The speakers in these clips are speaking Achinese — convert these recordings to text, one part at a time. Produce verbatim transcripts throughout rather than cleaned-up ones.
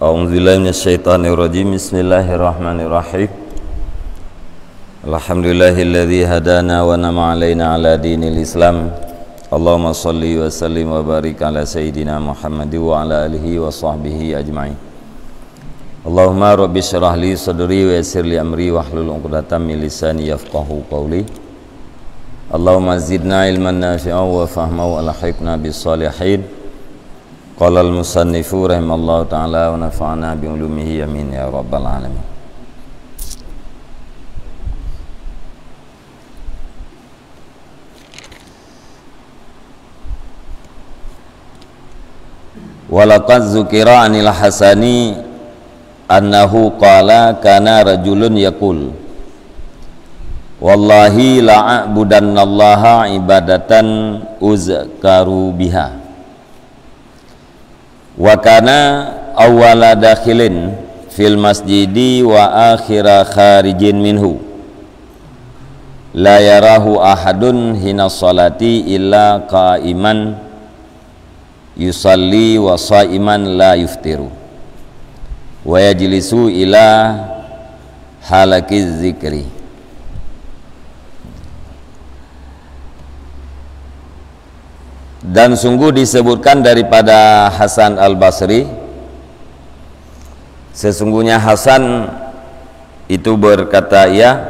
A'udzubillahi minasyaitonirrajim. Bismillahirrahmanirrahim. Alhamdulillahilladzi hadana wa nama alaina ala dinil Islam. Allahumma shalli wa sallim wa barik ala sayyidina Muhammad wa ala alihi wa sahbihi ajma'in. Allahumma rabbi syrah li sadri wa yassir li amri wahlul 'uqdatam min lisani yafqahu qawli. Allahumma zidna ilman nafi'a wa fahma wa alhiqna bis salihin. Qala al-musannifu rahimallahu ta'ala wa nafa'ana bi ulumihi, amin ya rabbal alamin. Wa laqad zukira anil Hasani annahu qala kana rajulun yaqul, "Wallahi la a'budannallaha ibadatan uzkaru biha." Wa kana awwala dakhilin fil masjidi wa akhira kharijin minhu. La yarahu ahadun hina sholati illa qa'iman yusalli wa sha'iman la yuftiru. Wa yajlisu ila halakiz zikri. Dan sungguh disebutkan daripada Hasan Al-Basri, sesungguhnya Hasan itu berkata ia,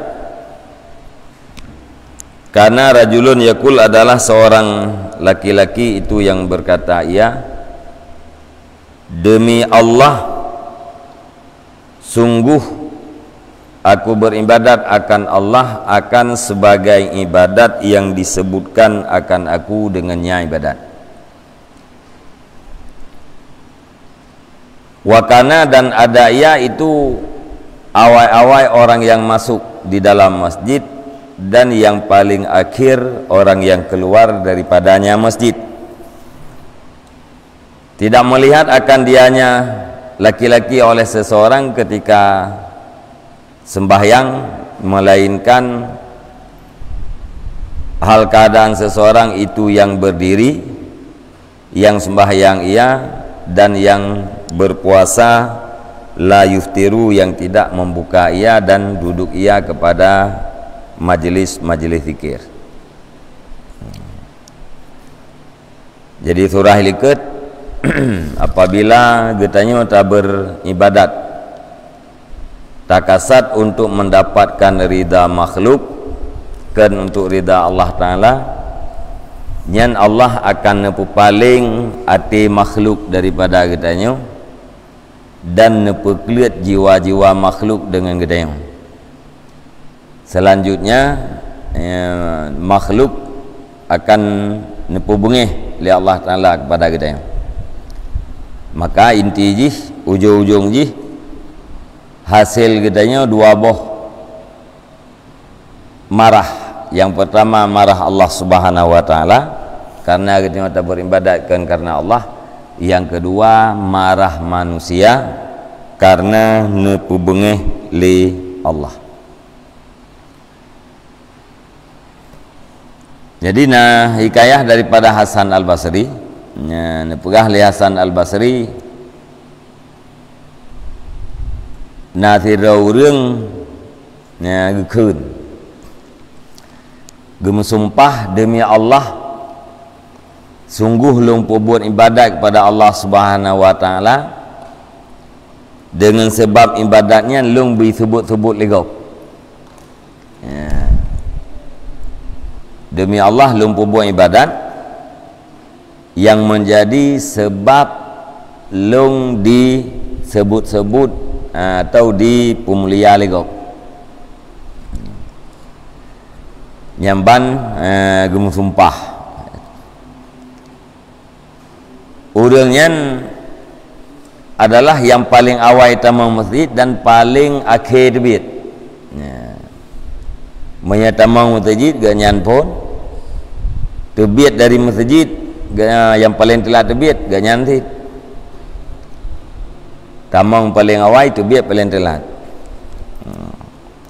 karena rajulun yaqul adalah seorang laki-laki itu yang berkata ia, "Demi Allah, sungguh aku beribadat akan Allah akan sebagai ibadat yang disebutkan akan aku dengannya ibadat." Wa kana, dan ada ia itu awai-awai orang yang masuk di dalam masjid dan yang paling akhir orang yang keluar daripadanya masjid. Tidak melihat akan dianya laki-laki oleh seseorang ketika sembahyang, melainkan hal keadaan seseorang itu yang berdiri, yang sembahyang ia, dan yang berpuasa, la yuftiru, yang tidak membuka ia dan duduk ia kepada majlis-majlis zikir. Jadi surah likot, apabila geutanyoe taberibadat, takasat untuk mendapatkan ridha makhluk, kon untuk ridha Allah Taala, nyan Allah akan neupeupaléng até makhluk daripada geutanyoe dan neupeukleuet jiwa-jiwa makhluk deungon geutanyoe. Selanjutnya, eh, makhluk akan neupeubeungéh lé Allah Taala kepada geutanyoe. Maka inti jih, ujong-ujong jih, hasé geutanyoe dua boh marah. Yang pertama, marah Allah Subhanahu wa Taala, karena geutanyoe taberibadat kon karena Allah. Yang kedua, marah manusia, karena neupeubeungéh lé Allah. Jadi, na hikayah daripada Hasan Al-Basri, nya, neupeugah lé Hasan Al-Basri, na sidroe ureuëng, nya, geukheun, geumeusumpah, "Demi Allah, sungguh lôn peubuet ibadat kepada Allah Subhanahu wa Taala, deungon sabab ibadat nyan lôn bri seubut-seubut lé gob." Ya. "Demi Allah, lôn peubuet ibadat yang menjadi sebab lôn diseubut-seubut, ah, atau dipeumulia lé gob." Nyan ban, eh, geumeusumpah. Ureuëng nyan adalah nyang paleng awai tamong meuseujid dan paleng akhé teubiet. Nya. Meunyoe tamong meuseujid, geuhnyan phon. Teubiet dari meuseujid, geu-, nyang paleng teulat teubiet, geuhnyan cit. Tamong paleng awai, teubiet paleng teulat. Hmm.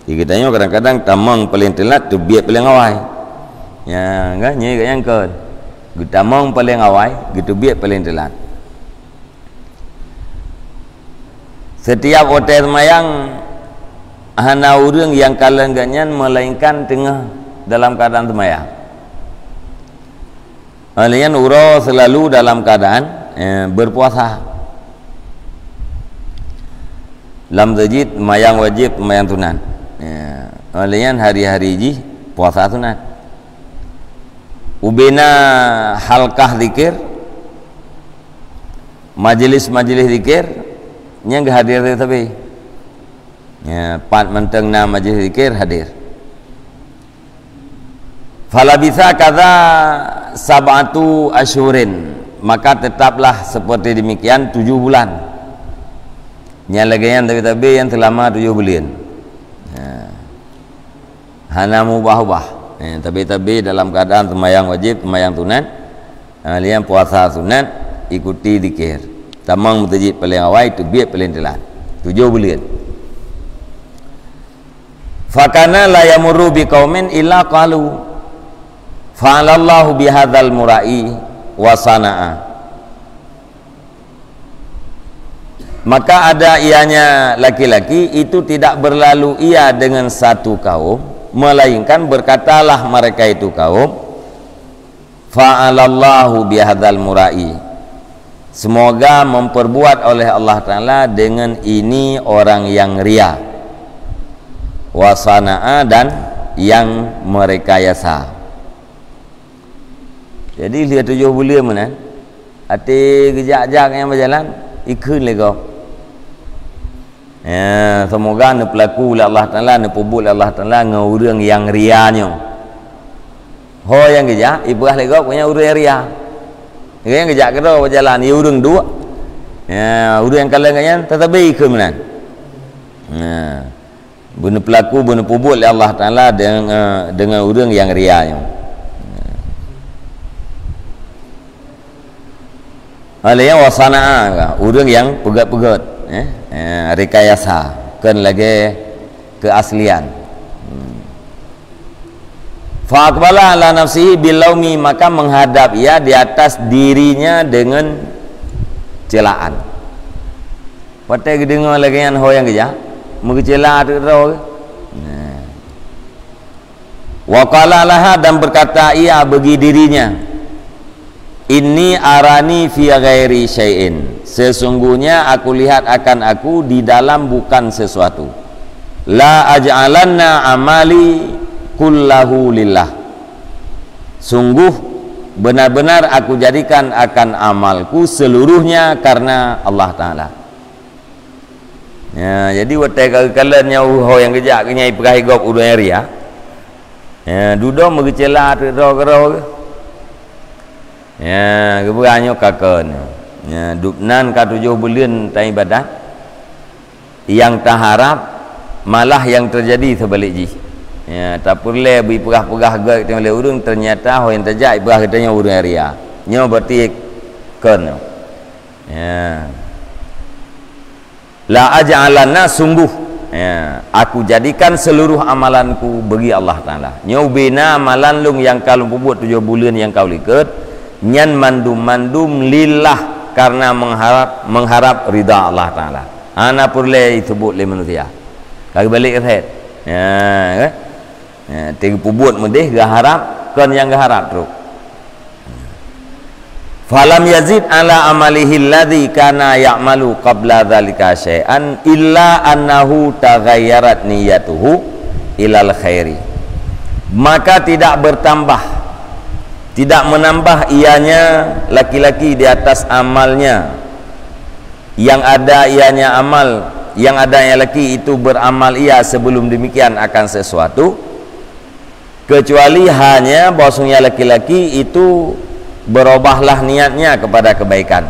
Di geutanyoe kadang-kadang tamong paleng teulat, teubiet paleng awai. Nya, kan? Nyoe geuhnyan kon. Geutamong paleng awai, geuteubiet paleng teulat. Setiap watée seumayang, hana ureuëng nyang kalon gobnyan melainkan teungoh dalam keuadaan seumayang. Oleh nyan uroe selalu dalam keuadaan, eh, berpuasa. Lam masjid seumayang wajéb, seumayang sunat. Ya. Oleh nyan hari-hari jih puasa sunat. Ubena halkah zikir, majelis-majelis zikir, nyang geuhadir sabe. Ya, pat mantong na majelis zikir hadir. Falabisa kaza sab'atu asyhurin, maka tetaplah seperti demikian tujuh bulan. Nyang lagée nyan tabe-tabe nyang selama tujuh bulan. Ha. Hana mubah-ubah. Eh, tabe-tabe dalam keadaan seumayang wajéb, seumayang sunat. Ha, lian puasa sunat, ikuti zikir. Tamong meuseujid paléng awai, teubiet paléng teulat. Tujoh buleuen. Fakana la yamurru biqaumin illa qalu, "Fa'alallahu bihadzal mura'i wa sana'a." Maka ada ianya laki-laki itu tidak berlalu ia dengan satu kaum, melainkan berkatalah mereka itu kaum, "Fa'alallahu bihadzal mura'i." Semoga memperbuat oleh Allah Ta'ala dengan ini orang yang ria, wa sana'a, dan yang merekayasa. Jadi lheueh tujoh buleuen meunan, até geujak-jak nyang beujalan, ikheun lé gob. Ya, semoga neupeulaku lé Allah Ta'ala, neupeubuet lé Allah Ta'ala ngon ureuëng nyang ria nyoe. Ho nyang geujak, ipeugah lé gob, nyan ureuëng nyang ria. Nyang geujak keudroe beujalan, ya ureuëng duek. Ya, ureuëng nyang kalon nyan, teutabé ikheun meunan. Ya. Beuneupeulaku, beuneupubuet lé Allah Ta'ala deungon, deungon ureuëng nyang ria nyoe. Alaiya wa sana'a, ureuëng nyang peugét-peugét, eh, eh, rekayasa, kon lagée keuaslian. Hmm. Fa aqbala ala nafsihi bil laumi, maka menghadap ia di atas dirinya dengan celaan. Watée geudeungoe lagée nyan ho nyang geujak, meugeucela teuk droe geuh. Nah. Wa qala laha, dan berkata ia bagi dirinya, "Inni arani fi ghairi syai'in." Sesungguhnya aku lihat akan aku di dalam bukan sesuatu. "La aj'alanna amali kullahu lillah." Sungguh benar-benar aku jadikan akan amalku seluruhnya karena Allah Ta'ala. Ya, jadi watée ka geukalon nyan ho nyang geujak keu nyang ipeugah lé gob ureuëng nyang ria. Ya, dudoe meugeucela teuk droe keudroe geuh. Ya, geupeugah nyoe ka kon. Ya, dubnan ka tujoh buleuen taibadat. Nyang taharab malah nyang teujadi seubalek jih. Ya, tapeureulée beuipeugah-peugah gob geutanyoe lé ureuëng, teunyata ho nyang teujak ipeugah geutanyoe ureuëng nyang ria. Nyoe berarti kon nyoe. Ya. "La aj'alanna," sungguh, ya, aku jadikan seluruh amalanku bagi Allah Ta'ala. Nyoe ubena amalan lôn nyang ka lôn peubuet tujoh buleuen nyang ka likot, nyan mandum-mandum lillah, karena mengharap, mengharap ridha Allah Ta'ala. Hana peureulée iteubot lé manusia. Ka geubalek keu that. Ya, kan? Ya, teupeubuet meudeh geuharab, kon nyang geuharab trok. "Falam yazid ala amalihi alladzi kana ya'malu qabla dzalika syai'an illa annahu taghayyarat niyyatuhu ilal khairi." Maka tidak bertambah, tidak menambah ianya laki-laki di atas amalnya yang ada ianya amal, yang ada ianya laki itu beramal ia sebelum demikian akan sesuatu, kecuali hanya bahwasanya laki-laki itu berubahlah niatnya kepada kebaikan.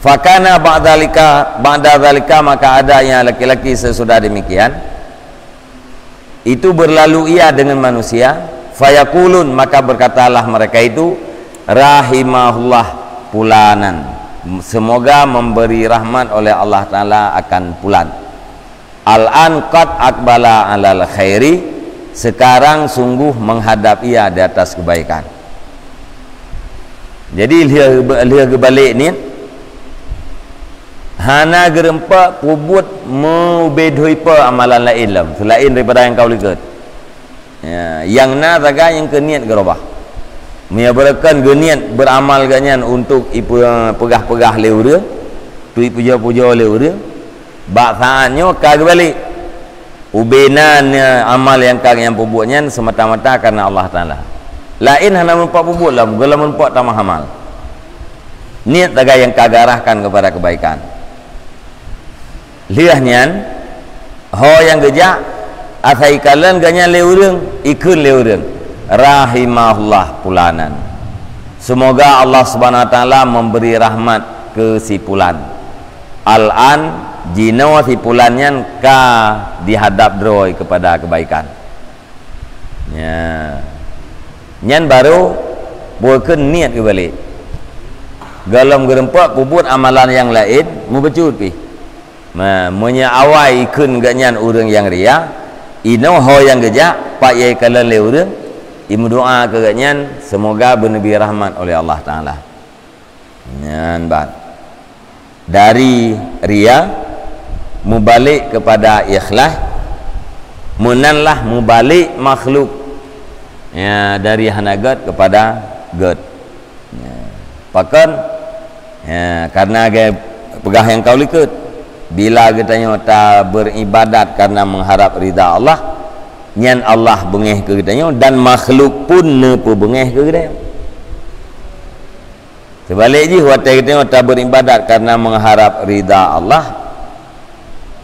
Fakana ba'dalika, ba'da dzalika, maka adanya laki-laki sesudah demikian, itu berlalu ia dengan manusia, fayaqulun, maka berkatalah mereka itu, "Rahimahullah pulanan." Semoga memberi rahmat oleh Allah Ta'ala akan pulan. "Al-an qad aqbala alal khairi," sekarang sungguh menghadap ia di atas kebaikan. Jadi lheueh, lheueh geubalek niet, Hana geureumpok peubuet meubedoi po amalan laén lom, seulaén daripada nyang ka u likot. Ya, nyang na sagai nyang keu niet geurubah. Meunyoe beureukan geuniet beuramal geuh nyan untuk ipeugah-peugah lé ureuëng, tu ipujoe-pujoe lé ureuëng, bak saát nyoe ka geubalek. Ubena amal nyang ka nyang peubuet nyan seumata-mata kareuna Allah Taala. Laén hana meureumpok peubuet lom, gohlom meureumpok tamah amal. Niet sagai nyang ka geuarahkan keupada keubaikan. Lheueh nyan, ho nyang geujak, asai ikalon geuh nyan lé ureuëng, ikheun lé ureuëng, "Rahimahullah fulanan." Seumoga Allah Subhanahu Wa Taala memberi rahmat keu si pulan. Al-an, jinoe si pulan nyan ka dihadab droe keupada keubaikan. Nya. Nyan barô bukon niet geubalek. Gohlom geureumpok peubuet amalan nyang laén, meubeujeuet pih. Ma, meunyoe awai ikheun geuh nyan ureuëng nyang ria, inoe ho nyang geujak, pat nyang ikalon lé ureuëng, imeudoá keu geuh nyan, seumoga beuneubri rahmat oleh Allah Taala. Nyan ban. Dari ria, meubalek keupada ikhlas, meunanlah meubalek makhluk, ya, dari hana gét keupada gét. Ya. Pakon? Ya, kareuna geuh peugah nyang ka u likot. Bila geutanyoe tabeuribadat kareuna meuharab ridha Allah, nyan Allah beungéh keu geutanyoe dan makhluk pun neupeubeungéh keu geutanyoe. Seubalek jih, watée geutanyoe tabeuribadat kareuna meuharab ridha Allah,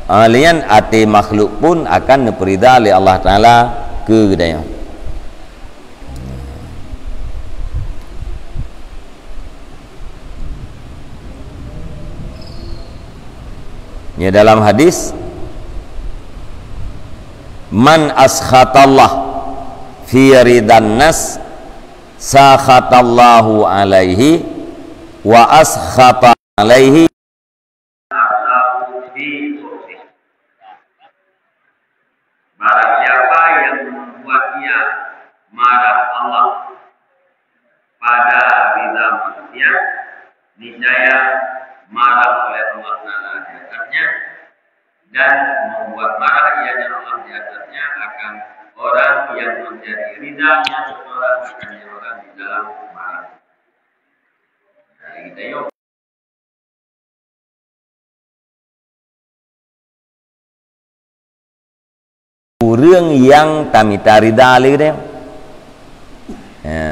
ah, lé nyan até makhluk pun akan neupeurida lé Allah Taala keu geutanyoe. Ya, dalam hadis, "Man askhatallah fi ridan nas, sakhatallahu alaihi, wa askhata alaihi." Barang siapa yang membuat ia marah Allah pada ridha manusia, niscaya marah oleh Allah Taala di atasnya, dan membuat marah ianya Allah di atasnya akan orang yang menjadi ridhanya seseorang akan orang di dalam marah. Nah, kita yuk. Ureuëng nyang tamita ridha lé geutanyoe. Ya.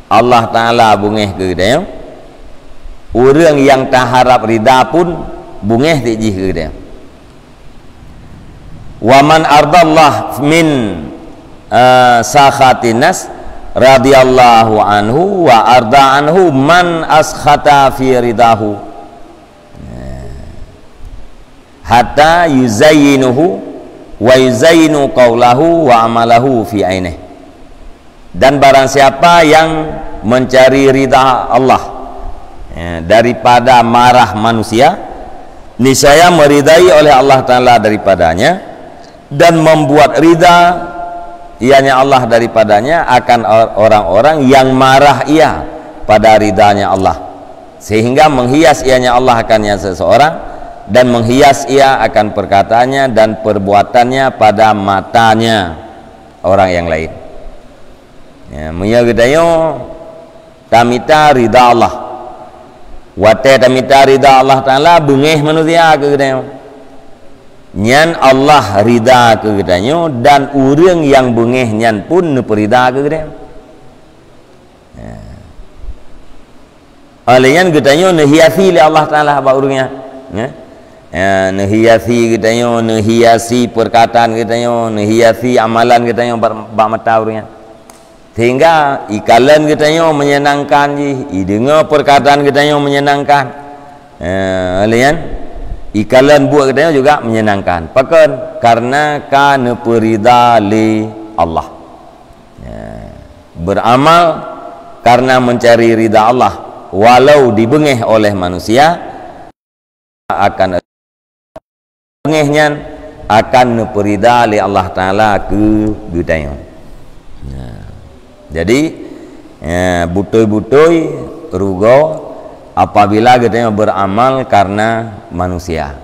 Allah Taala beungéh keu geutanyoe. Ureuëng nyang taharab ridha pun beungéh teuk jih keu geutanyoe. Wa man ardallah min, eh, sakhatin nas radhiyallahu anhu wa arda anhu man askhata fi ridahu. Hatta yuzayyinuhu wa yuzayyinu qaulahu wa amalahu fi ainih. Dan barang siapa yang mencari ridha Allah, ya, daripada marah manusia, niscaya meridai oleh Allah Taala daripadanya, dan membuat ridha ianya Allah daripadanya akan or-, orang-orang yang marah ia pada ridhanya Allah, sehingga menghias ianya Allah akan yang seseorang, dan menghias ia akan perkataannya dan perbuatannya pada matanya orang yang lain. Ya, meunyoe geutanyoe tamita ridha Allah. Watée tamita ridha Allah Taala, beungéh manusia keu geutanyoe. Nyan Allah ridha keu geutanyoe dan ureuëng nyang beungéh nyan pun neupeurida keu geutanyoe. Ya. Oleh nyan geutanyoe neuhiasi lé Allah Taala bak ureuëng nyan. Ya. Ya, neuhiasi geutanyoe, neuhiasi perkataan geutanyoe, neuhiasi amalan geutanyoe bak, bak mata ureuëng nyan. Sehingga ikalon geutanyoe menyenangkan jih, ideungoe perkataan geutanyoe menyenangkan. Eh, lé nyan, ikalon buet geutanyoe juga menyenangkan. Pakon? Karena ka neupeurida lé Allah. Ya. Beramal karena mencari ridha Allah, walau dibeungéh oleh manusia, akan beungéh nyan akan neupeurida lé Allah Taala keu geutanyoe. Nah, jadi, eh, beutôi-beutôi rugoe Apabila geutanyoe beramal karena manusia.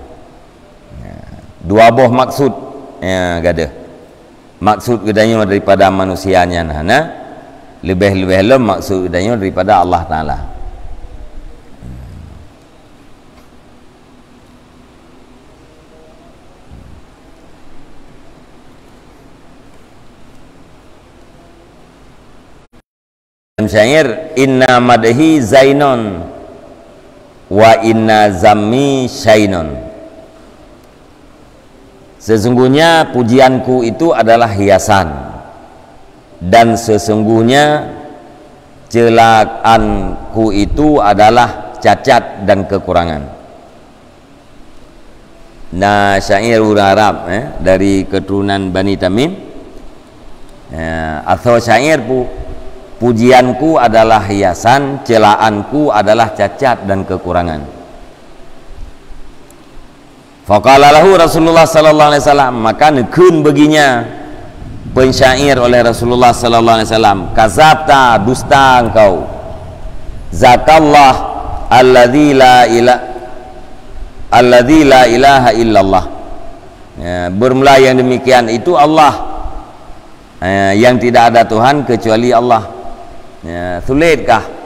Ya. Dua boh maksud, ya, gadoh. Maksud geutanyoe daripada manusia nyan hana, leubeh-leubeh lom maksud geutanyoe daripada Allah Taala. Dalam syair, "Inna madhi zainun wa inna zammi syainun." Sesungguhnya pujianku itu adalah hiasan, dan sesungguhnya celaanku itu adalah cacat dan kekurangan. Na syair ureuëng Arab, eh, dari keturunan Bani Tamim. Ya, atau syair pu-, "Pujianku adalah hiasan, celaanku adalah cacat dan kekurangan." Faqala lahu Rasulullah sallallahu alaihi wasallam, maka neukheun baginya, peun syair, oleh Rasulullah sallallahu alaihi wasallam, "Kazabta, dusta engkau. Zakallah alladzi la ila-, alladzi la ilaha illallah." Ya, bermula yang demikian itu Allah. Ya, yang tidak ada Tuhan kecuali Allah. Ya, sulitkah?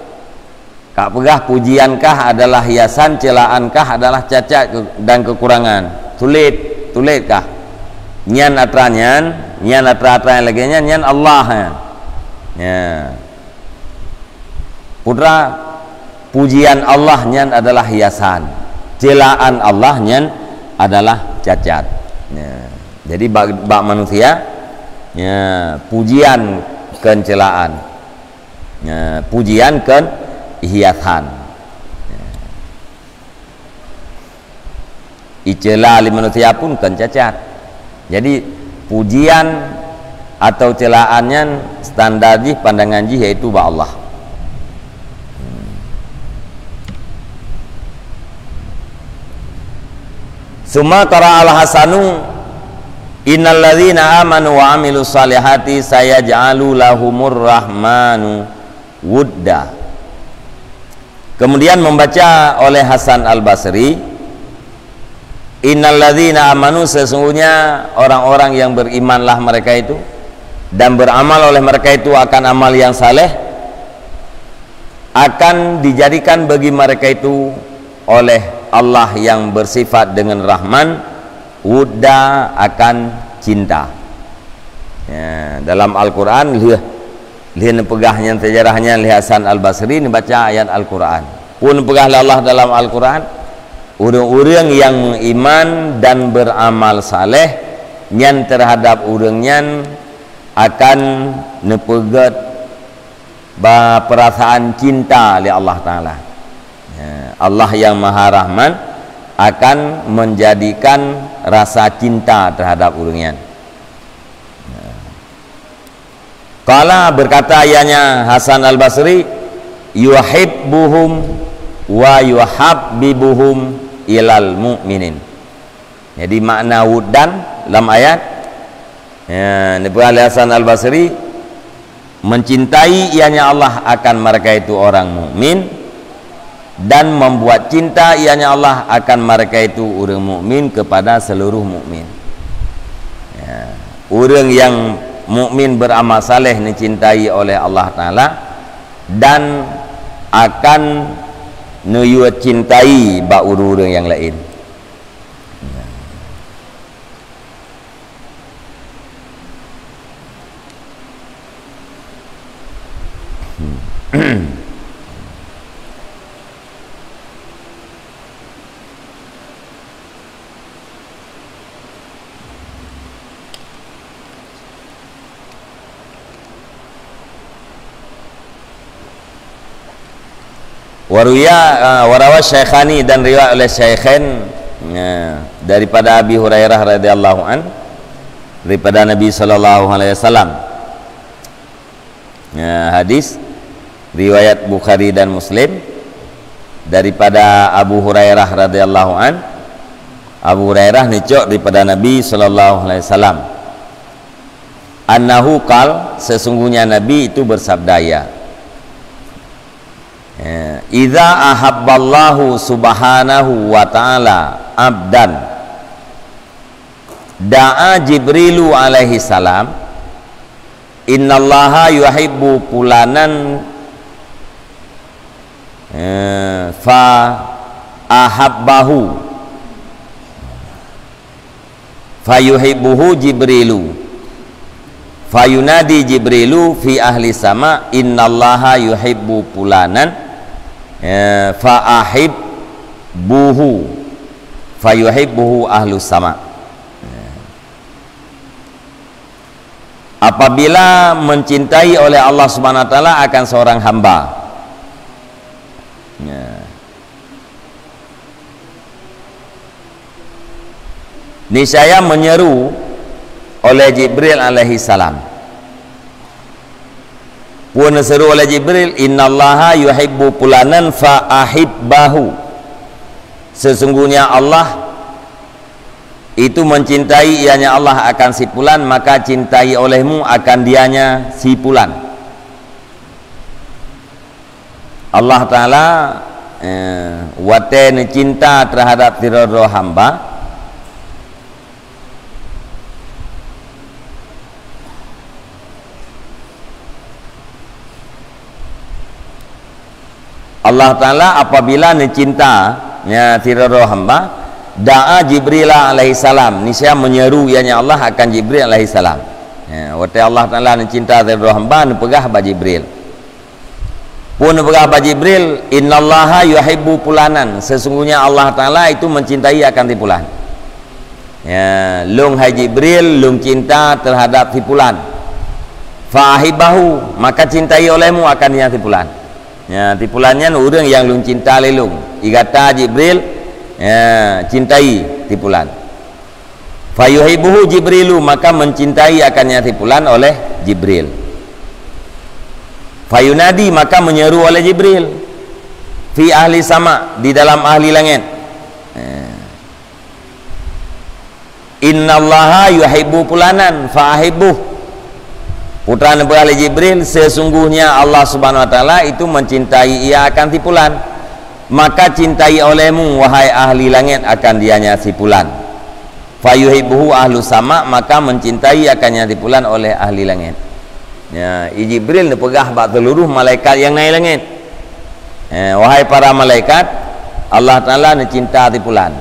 Kak peugah pujiankah adalah hiasan, celaankah adalah cacat ke-, dan kekurangan? Sulit, sulitkah? Nyan atra nyan, nyan atra-atra nyang lagée nyan, nyan Allah nyan. Ya. Putra, pujian Allah nyan adalah hiasan, celaan Allah nyan adalah cacat. Ya. Jadi bak, bak manusia, ya, pujian kon celaan. Ya, pujian kon hiasan. Ya. Icela lé manusia pun kon cacat. Jadi, pujian atau celaan nyan standar jih, pandangan jih, yaitu bak Allah. Summa qara al-Hasanu, "Innal ladzina amanu wa amilus salihati sayaj'alu lahumur rahmanu wudda." Kemudian membaca oleh Hasan Al-Basri, "Innal ladzina amanu," sesungguhnya orang-orang yang berimanlah mereka itu, dan beramal oleh mereka itu akan amal yang saleh, akan dijadikan bagi mereka itu oleh Allah yang bersifat dengan Rahman, wudda, akan cinta. Ya, dalam Al-Quran, lheueh, lheueh neupeugah nyan, sejarah nyan lé Hasan Al-Basri, neubaca ayat Al-Quran. Peue neupeugah lé Allah dalam Al-Quran? Ureuëng-ureuëng nyang meuiman dan beramal saleh, nyan terhadap ureuëng nyan akan neupeugét ba perasaan cinta lé Allah Taala. Ya, Allah yang Maha Rahman akan menjadikan rasa cinta terhadap ureuëng nyan. Ya. Qala, berkata ianya Hasan Al-Basri, "Yuhibbuhum wa yuhabbibuhum ilal mu'minin." Jadi, makna wuddan lam ayat, ya, neupeugah lé Hasan Al-Basri, mencintai ianya Allah akan mereka itu orang mukmin, dan membuat cinta ianya Allah akan mereka itu ureuëng mukmin kepada seluruh mukmin. Ya, ureuëng nyang mukmin beramal saleh neucintai oleh Allah Taala dan akan neuyue cintai bak ureuëng-ureuëng nyang laén. Waruya, ah, warawa Syaikhani, dan riwayat oleh Syaikhain, ya, daripada Abi Hurairah radhiyallahu an, daripada Nabi sallallahu alaihi wasallam. Ya, hadis riwayat Bukhari dan Muslim daripada Abu Hurairah radhiyallahu an. Abu Hurairah neucok daripada Nabi sallallahu alaihi wasallam. Annahu qal, sesungguhnya Nabi itu bersabda, ya. Ya, Idza ahabballahu subhanahu wa ta'ala abdan, da'a Jibrilu alaihi salam, "Innallaha yuhibbu fulanan," eh, fa ahabbahu. Fayuhibbuhu Jibrilu. Fayunadi Jibrilu fi ahli sama, "Innallaha yuhibbu fulanan," eh, fa ahibbuhu. Fayuhibbuhu ahlu sama. Apabila mencintai oleh Allah Subhanahu wa Taala akan seorang hamba, ya, niscaya menyeru oleh Jibril alaihi salam. Peue neuseru oleh Jibril, "Innallaha yuhibbu fulanan fa ahibbahu." Sesungguhnya Allah itu mencintai ianya Allah akan si pulan, maka cintai olehmu akan dianya si pulan. Allah Taala, eh, watée neucinta terhadap sidroe-droe hamba, Allah Taala apabila neucinta, ya, sidroe-droe hamba, da'a Jibril alaihi salam, niscaya menyeru ianya Allah akan Jibril alaihi salam. Ya, watée Allah Taala neucinta sidroe hamba, neupeugah bak Jibril. Peue neupeugah bak Jibril, "Innallaha yuhibbu fulanan," sesungguhnya Allah Taala itu mencintai akan si pulan. Ya, lôn hai Jibril, lôn cinta terhadap si pulan. Fa ahibbahu, maka cintai olehmu akan nyang si pulan. Ya, si pulan nyan ureuëng nyang lôn cinta lé lôn. Igata Jibril, ya, cintai si pulan. Fayuhibbuhu Jibrilu, maka mencintai akan nyang si pulan oleh Jibril. Fayunadi, maka menyeru oleh Jibril. Fi ahli sama, di dalam ahli langit. Eh. "Innallaha yuhibbu fulanan fa ahibbuh." Putra neupeugah lé Jibril, "Sesungguhnya Allah Subhanahu wa Taala itu mencintai ia akan si pulan. Maka cintai olehmu, wahai ahli langit, akan dianya si pulan." Fayuhibbuhu ahlu sama, maka mencintai akan nyang si pulan oleh ahli langit. Ya, i Jibril neupeugah bak seluruh malaikat nyang na i langit. Eh, wahai para malaikat, Allah Taala neucinta si pulan.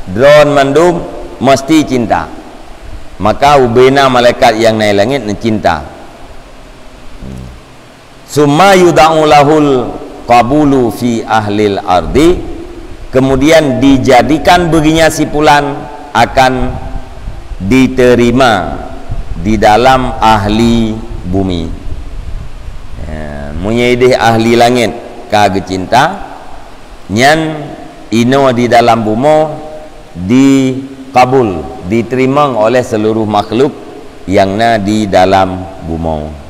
Droen mandum meusti cinta. Maka ubena malaikat nyang na i langit neucinta. Summa yudau lahul qabulu fi ahlil ardi, kemudian dijadikan baginya si pulan akan diterima di dalam ahli bumi. Ya, meunyoe ideh ahli langit ka geucinta, nyan inoe di dalam bumoe dikabul, diterima oleh seluruh makhluk nyang na di dalam bumoe.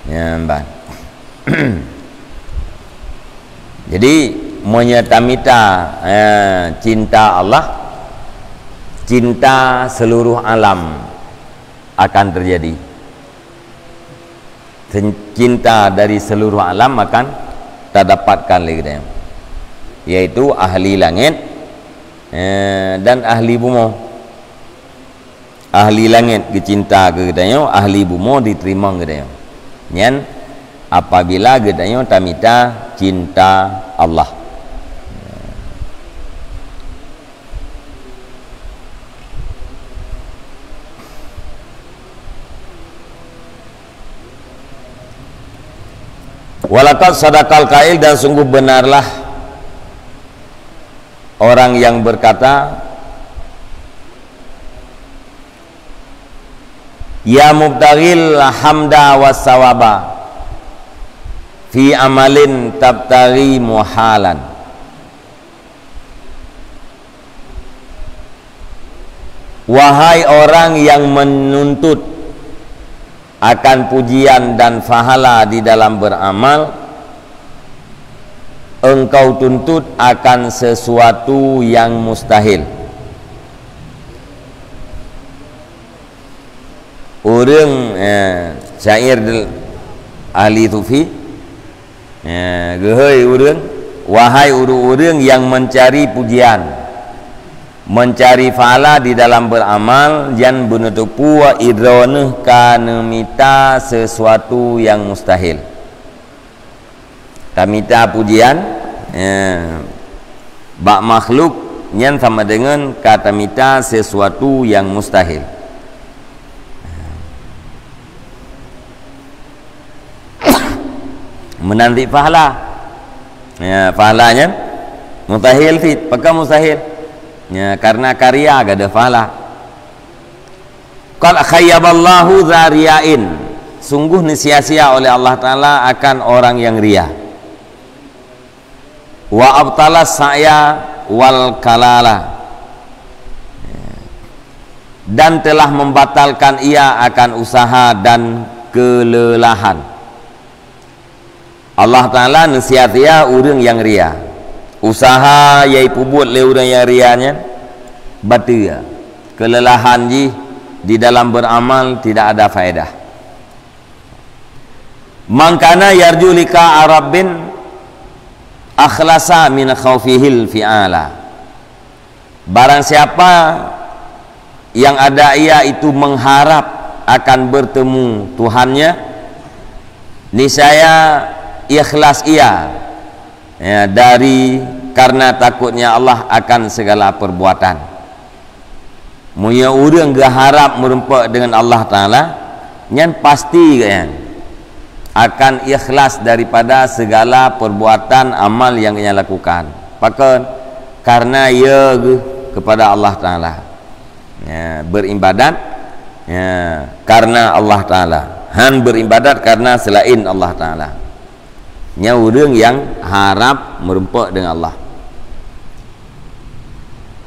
Ya, ban. Jadi, meunyoe tamita, eh, cinta Allah, cinta seluruh alam akan terjadi. Sen-, cinta dari seluruh alam akan tadapatkan lé geutanyoe, yaitu ahli langit, eh, dan ahli bumoe. Ahli langit geucinta keu geutanyoe, ahli bumoe diterima geutanyoe. Nyan apabila geutanyoe tamita cinta Allah. Walaqad sadaqal qail, dan sungguh benarlah orang yang berkata, "Ya mubtaghil hamda was sawaba fi amalin tabtaghi muhalan." Wahai orang yang menuntut akan pujian dan pahala di dalam beramal, Engkau tuntut akan sesuatu yang mustahil. Ureuëng, eh, syair del-, ahli sufi, eh, geuhôi ureuëng, wahai ureuëng-ureuëng nyang meuncari pujian, meuncari pahala di dalam beuramal, jan beuneuteupeu droeneueh ka neumita sesuatu nyang mustahil. Tamita pujian, eh, bak makhluk nyan sama deungon ka tamita sesuatu nyang mustahil. Meunan cit pahala. Ya, pahala nyan mustahil cit. Pakon mustahil? Ya, karena karya gadôh pahala. Qad khayyaballahu dza riya'in. Sungguh neusia-sia oleh Allah Taala akan orang yang ria. Wa abtala sa'ya wal kalala. Dan telah membatalkan ia akan usaha dan kelelahan. Allah Taala neusia-sia ureuëng nyang ria. Usaha nyang jipeubuet lé ureuëng nyang ria nyan bateue. Kelelahan jih di dalam beuramal tidak ada faedah. Man kana yarju liqa'a rabbih akhlasa min khaufihil fi'ala. Barang siapa yang ada ia itu mengharap akan bertemu Tuhannya, niscaya ikhlas ia, ya, dari karena takutnya Allah akan segala perbuatan. Meunyoe ureuëng geuharab meurumpok deungon Allah Taala, nyan pasti geuhnyan akan ikhlas daripada segala perbuatan amal nyang ia lakukan. Pakon? Karena ia geuh kepada Allah Taala. Ya, beribadat, ya, karena Allah Taala. Han beribadat karena selain Allah Taala. Nyan ureuëng nyang harab meurumpok deungon Allah.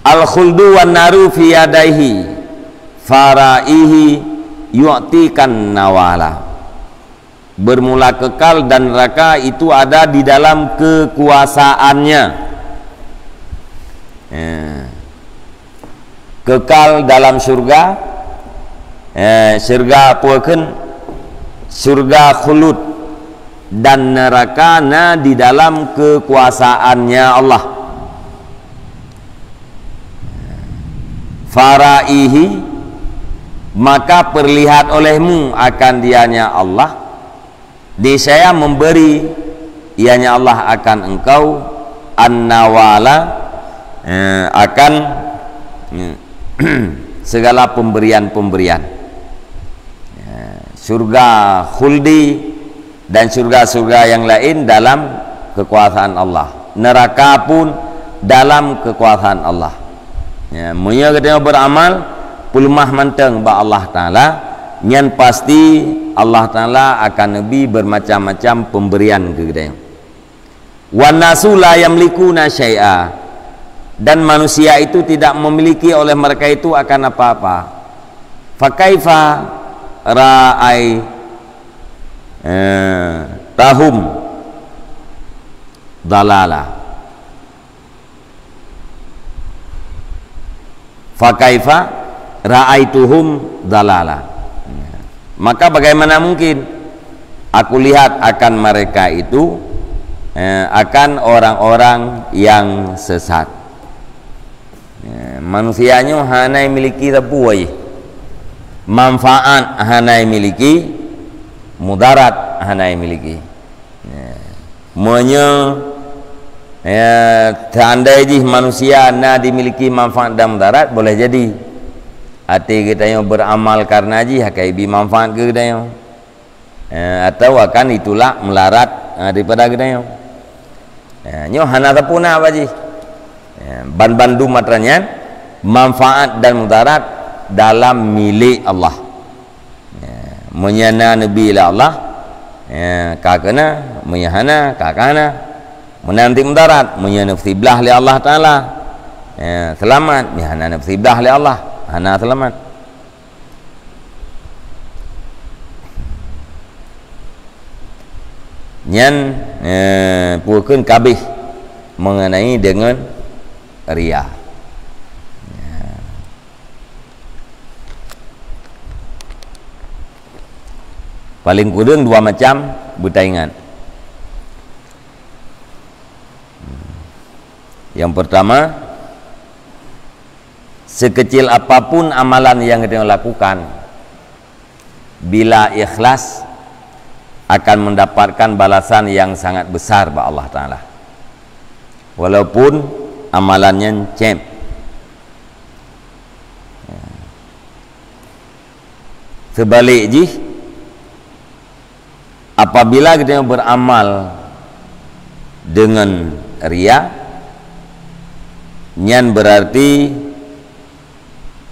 Al-khuldu wan naru fi yadaihi, faraihi yu'tikan nawala. Bermula kekal dan neraka itu ada di dalam kekuasaannya. Ya. Kekal dalam syurga, eh, syurga peue kheun? Syurga khulud dan neraka na di dalam kekuasaannya Allah. Faraihi, maka perlihat olehmu akan dianya Allah, niscaya memberi ianya Allah akan engkau an-nawala, eh, akan, eh, segala pemberian-pemberian. Ya, syurga khuldi dan syurga-syurga yang lain dalam kekuasaan Allah. Neraka pun dalam kekuasaan Allah. Ya, meunyoe geutanyoe beramal peuleumah mantong bak Allah Taala, nyan pasti Allah Taala akan neubi bermacam-macam pemberian keu geutanyoe. Wan nasu la yamlikuna syai'a, dan manusia itu tidak memiliki oleh mereka itu akan apa-apa. Fakaifa ra'ai, eh, tahum dalala. Fakaifa ra'aituhum dalala. Maka bagaimana mungkin aku lihat akan mereka itu, eh, akan orang-orang yang sesat. Eh, manusia nyoe hana miliki sapeue, manfaat hana miliki, mudarat hana miliki. Ya. Meunyoe, ya, seandai jih manusia na dimiliki manfaat dan mudarat, boleh jadi até geutanyoe beramal karena jih akan ibi manfaat keu geutanyoe. Ya, atau akan itulak melarat, ha, daripada geutanyoe. Ya, nyoe hana sapeue na bak jih. Ya, ban-bandum atra nyan manfaat dan mudarat dalam milék Allah. Ya, meunyoe na neubi lé Allah, ya, ka keuna, meunyoe hana, ka, ka hana. Meunan cit mudarat, meunyoe neusiblah lé Allah Taala, ya, seulamat, meunyoe hana neusiblah lé Allah, hana seulamat. Nyan, eh, peue kheun kabeh. mengenai dengan ria. Ya. Paling kurang dua macam, beutaingat. Yang pertama, sekecil apapun amalan yang kita lakukan, bila ikhlas, akan mendapatkan balasan yang sangat besar bak Allah Taala, walaupun amalan nyan céb. Seubalik jih, apabila geutanyoe beuramal deungon ria, nyan beurarti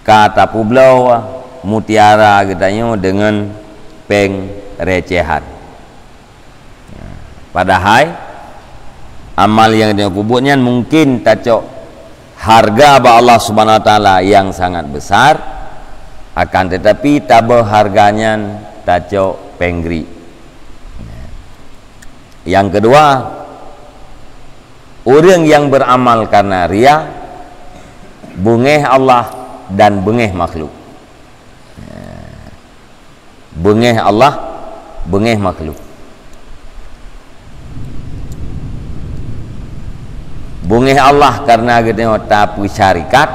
ka tapeubloe mutiara geutanyoe deungon péng recehan. Padahai amal nyang geutanyoe peubuet nyan mungken tacok hareuga bak Allah Subhanahu Wa Taala nyang sangat besar, akan teutapi tabôh hareuga nyan tacok péng griek. Nyang keudua, ureuëng nyang beuramal kareuna ria, beungéh Allah dan beungéh makhluk. Beungéh Allah, beungéh makhluk. Beungéh Allah kareuna geutanyoe tapeusyarikat,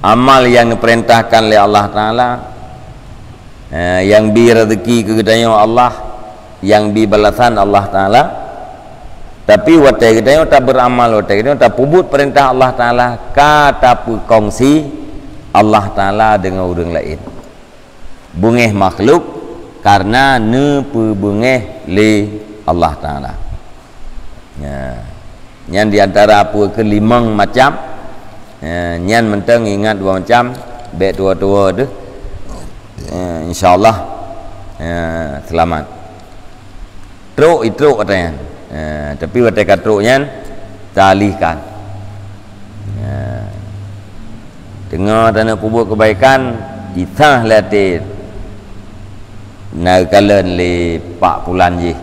amal nyang geupeurintahkan lé Allah Taala, eh, nyang bi rezeki keu geutanyoe Allah, nyang bi balasan Allah Taala. Tapi watée geutanyoe tabeuramal, watée geutanyoe tapeubuet peurintah Allah Taala, ka tapeukongsi Allah Taala deungon ureuëng laén. Beungéh makhluk kareuna neupeubeungéh lé Allah Taala. Ya. Nyan di antara peue keuh limong macam. Ya, nyan mantong ingat dua macam, bék tuwo-tuwo teuh. Ya, insya Allah, ya, seulamat. Trok, itrok watée nyan. Ha, tapi watée ka trok nyan, taalihkan. Ha. Teungoh taneuk peubuet keubaikan, isah lé até na kalon lé pak pulan jih.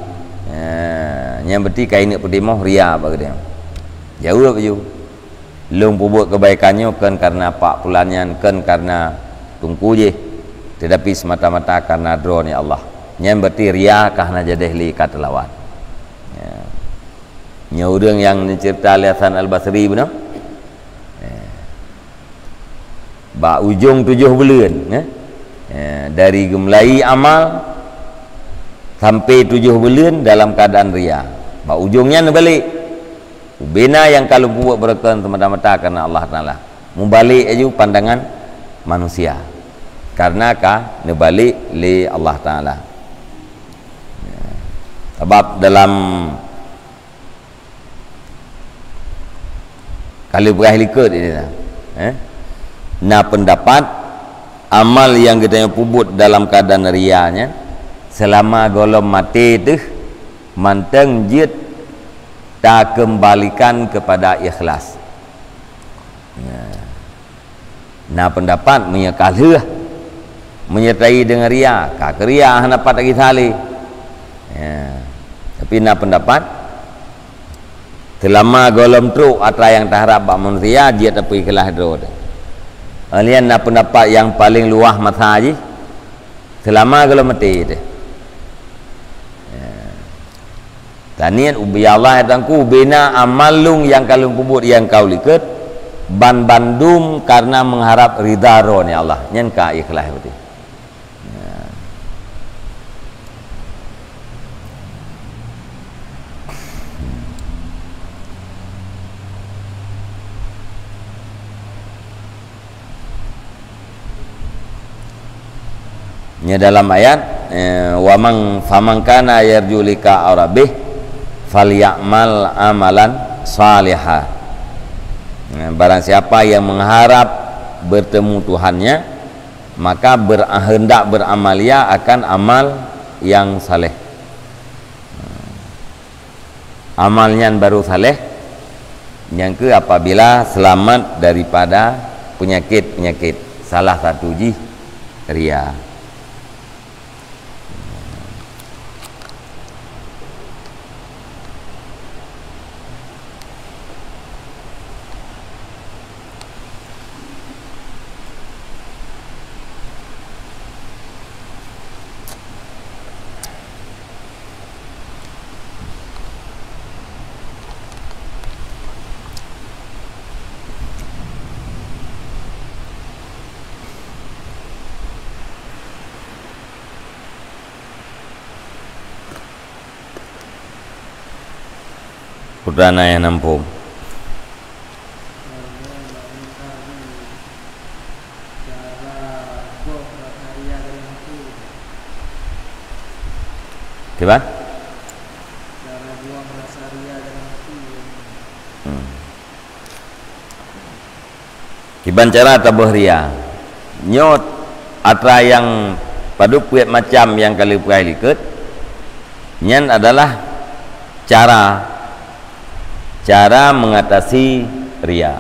Ha, nyan berarti ka ingat peudeh moh ria bak geutanyoe. Jaweueb ju. Lôn peubuet keubaikan nyoe kon kareuna pak pulan nyan, kon kareuna teungku jih, teutapi seumata-mata kareuna droeneuh Allah. Nyan berarti ria ka hana jadeh lé ka teulawan. Ya. Nyoe ureuëng nyang neuceurita lé Hasan Al-Basri bunoe. Ya. Bak ujong tujoh buleuen, ya. Ya, dari geumulai amal sampai tujoh buleuen dalam keuadaan ria. Bak ujong nyan neubalek. Ubena nyang ka lôn peubuet beureukan seumata-mata kareuna Allah Taala. Mubalek aju pandangan manusia. Kareuna ka neubalek lé Allah Taala. Ya. Sabab dalam kali beurah likot ini dah. Eh? Na pendapat amal nyang geutanyoe peubuet dalam keuadaan ria nyan, seulama gohlom maté teuh mantong jeuet takeumbalikan keupada ikhlas. Ya. Na pendapat meunyoe ka lheueh, meunyoe tai deungon ria, ka keu ria hana pat lagi saleh. Ya. Tapi na pendapat, seulama gohlom trok atra nyang taharab bak manusia, jeuet tapeuikhlas droe teuh. Alien na pendapat nyang paleng luwah masa jih, seulama gohlom maté teuh. Ya. Taniet ubé Allah ya Tuhanku, ubena amal lôn nyang ka lôn peubuet nyang ka u likot, ban bandum kareuna meuharab ridha Droeneuh ya Allah. Nyan ka ikhlas beutôi. Ya. Nya dalam ayat, eh, "Wa man, faman kana yarju liqa'a rabbih falya'mal amalan shaliha." Nah, barang siapa yang mengharap bertemu Tuhannya, maka ber-, hendak beramal ia akan amal yang saleh. Amal nyan baru saleh, nyang keu apabila seulamat daripada peunyakét-peunyakét, salah satu jih ria. Perdana yang nampung. Kiban? Hmm. Kiban cara taboh ria. Nyoe atra nyang padub peuet macam nyang ka lheueh peuet likot, nyan adalah cara, cara mengatasi ria.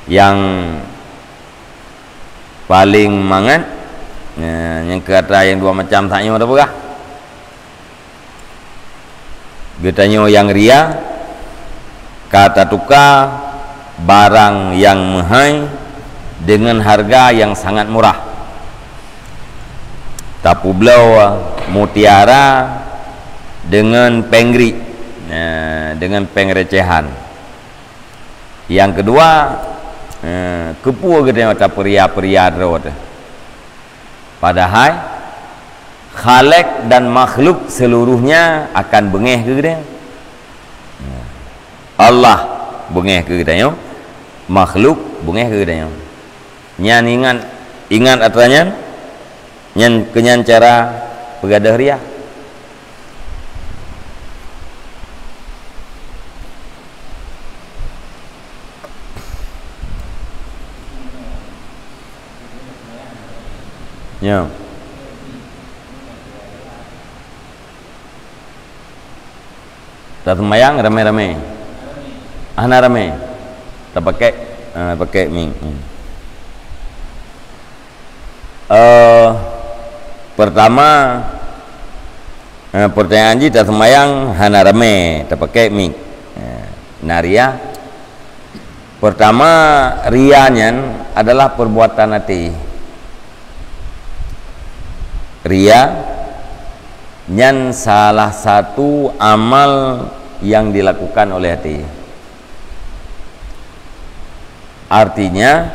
Nyang paleng mangat, eh, nyang keu atra nyang dua macam that nyoe tapeugah. Geutanyoe nyang ria ka tatuka barang nyang meuhai deungon hareuga nyang sangat murah. Tapeubloe mutiara deungon péng griek, eh, deungon péng recehan. Nyang keudua, eh, keupeue geutanyoe tapeuria-peuria droe teuh? Padahai Khalek dan makhluk seluruhnya akan beungéh keu geutanyoe. Allah beungéh keu geutanyoe, makhluk beungéh keu geutanyoe. Nyan ingat, ingat atra nyan, nyan keu nyan cara peugadôh ria. Nyoe. Taseumayang ramé-ramé. Hana ramé. Tapakék, ah, pakék mic. Hmm. Eh, pertama, eh, pertanyaan jih, taseumayang hana ramé, tapakék mic. Eh, na ria. Pertama, ria nyan adalah perbuatan até. Ria nyan salah satu amal yang dilakukan oleh até. Artinya,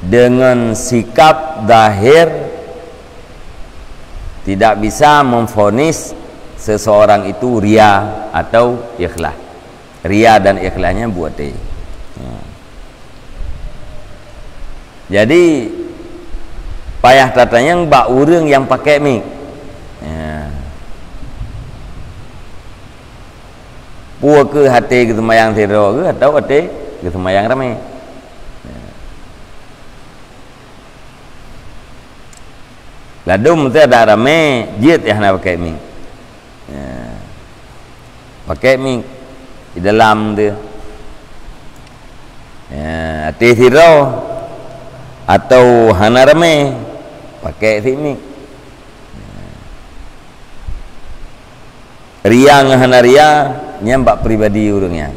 dengan sikap zahir tidak bisa memvonis seseorang itu ria atau ikhlas. Ria dan ikhlasnya buat deh. Ya. Jadi, payah tatanyong bak ureuëng nyang pakai mic. Ya. Peue keuh até geuseumayang sidroe keuh atawa até geuseumayang ramé? Ladôm teuh adak ramé, jeuet hana pakai mic. Ya. Pakai mic di dalam tu. Ya, até sidroe atau hana ramé, pakai sit mic. Ria ngon hana ria, nyan bak pribadi ureuëng nyan.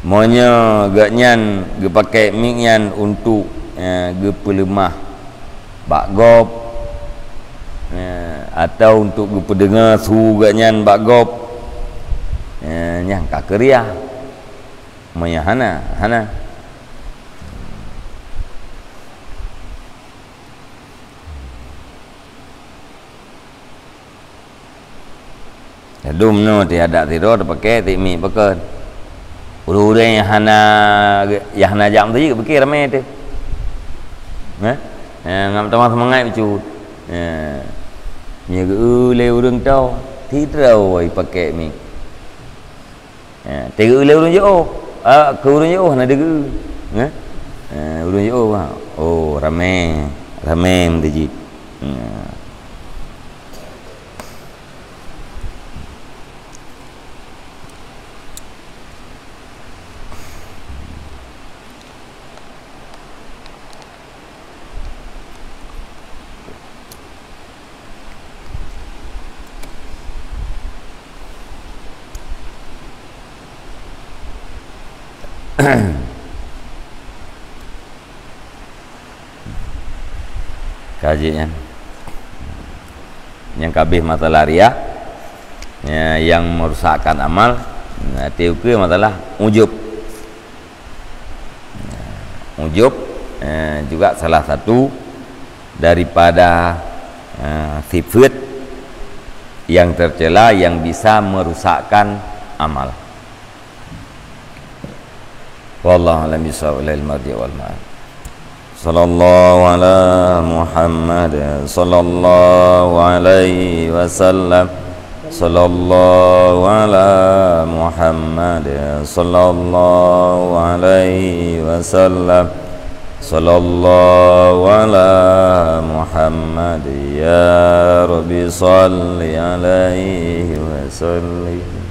Meunyoe gobnyan geupakai mic nyan untuk, eh, geupeuleumah bak gob, eh, atau untuk geupeudeungoe su gobnyan bak gob, eh, nyan ka keu ria. Meunyoe hana, hana. Ladôm nyoe teuh adak sidroe tapakai sit mic pakon. Ureuëng-ureuëng nyang hana, nyang hana jak meuseujid geupike ramé teuh. Nah, eh, ngon tamah seumangat bacut. Eh, nyoe geu lé ureuëng toe, sidroe pakai mic. Eh, teugeue lé ureuëng jiôh. Ah, keu ureuëng jiôh hana deugeue. Eh? Eh, ureuëng jiôh, ah. Oh, ramé. Ramé meuseujid. Hmm. Ka jeuet nyan. Nyang ka abéh masalah ria, ya, nyang merusakkan amal, nah, teukeue masalah ujub. Ujub, eh, juga salah satu daripada Ah, sifat yang tercela yang bisa merusakkan amal. Wallahu a'lam bishawab, ilaihil marji' wal ma'ab. Sallallahu ala Muhammad, sallallahu alaihi wasallam. Sallallahu ala Muhammad, sallallahu alaihi wasallam. Sallallahu ala Muhammad, ya Rabbi salli alaihi wasallim.